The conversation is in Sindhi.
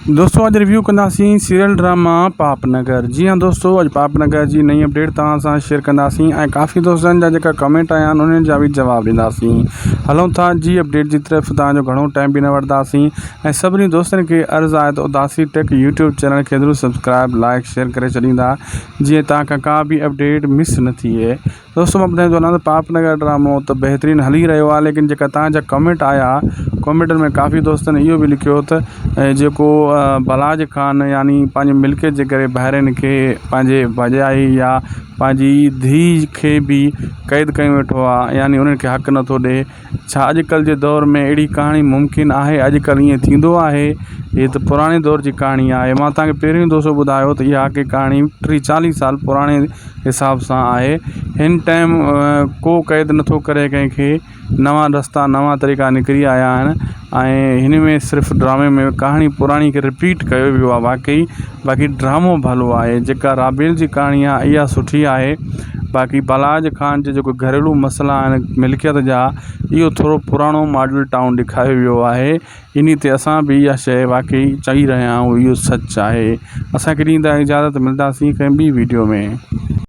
دوستو اڄ ريويو ڪنداسين سيريل ڊراما پاپ نگر جي ها دوستو اڄ پاپ نگر جي نئين اپڊيٽ توهان سان شيئر ڪنداسين ۽ ڪافي دوستن جا جيڪا ڪمينٽ آيا آهن انهن جا به جواب ڏينداسين هلون ٿا جي اپڊيٽ جي طرف توهان جو گهڻو ٽائيم به نه وٺنداسين ۽ سڀني دوستن کي عرض آهي ته اداسي ٽيڪ يوٽيوب چينل کي ضرور سبسڪرائب لائڪ شيئر ڪري ڇڏيندا جيئن توهان کان ڪا به اپڊيٽ مس نه ٿئي دوستو مان ٻڌائيندو هلان ته پاپ نگر ڊرامو ته بهترين هلي رهيو آهي ليڪن جيڪا تهان جا ڪمينٽ آيا ڪمينٽن ۾ ڪافي دوستن اهو به لکيو ته جيڪو بلاج خان يعني پنهنجي ملڪيت جي ڪري ڀائرن کي پنهنجي ڀاڄائي يا پنهنجي ڌيء کي به قيد ڪيو ويٺو آهي يعني انهن کي حق نٿو ڏي ڇا اڄڪلهه جي دور ۾ اهڙي ڪهاڻي ممڪن آهي؟ اڄڪلهه ائين ٿيندو آهي؟ هي ته پراڻي دور جي ڪهاڻي آهي. مان توهان کي پهريون دوستو ٻڌايو ته اها ڪي ڪهاڻي ٽيهه چاليهه سال پراڻي حساب سان آهي. هن ٽائيم ڪو قيد نٿو ڪري ڪنهن کي. نوان رستا نوان طريقا نڪري آيا آهن ۽ هن ۾ صرف ڊرامي ۾ ڪهاڻي پراڻي کي رپيٽ ڪيو ويو آهي واقعي باقي ڊرامو ڀلو آهي جيڪا رابيل جي ڪهاڻي آهي اها سٺي آهي. باقي بلاج خان جي جيڪو گهريلو مسئلا آهن ملڪيت جا اهو ٿورو پراڻو ماڊل ٽائون ڏيکاريو ويو آهي انهي تي اسان به اها شيء واقعي چئي رهيا آهيون اهو سچ آهي اسان کي ڏيندا اجازت ملنداسين ڪنهن ٻي ويڊيو ۾.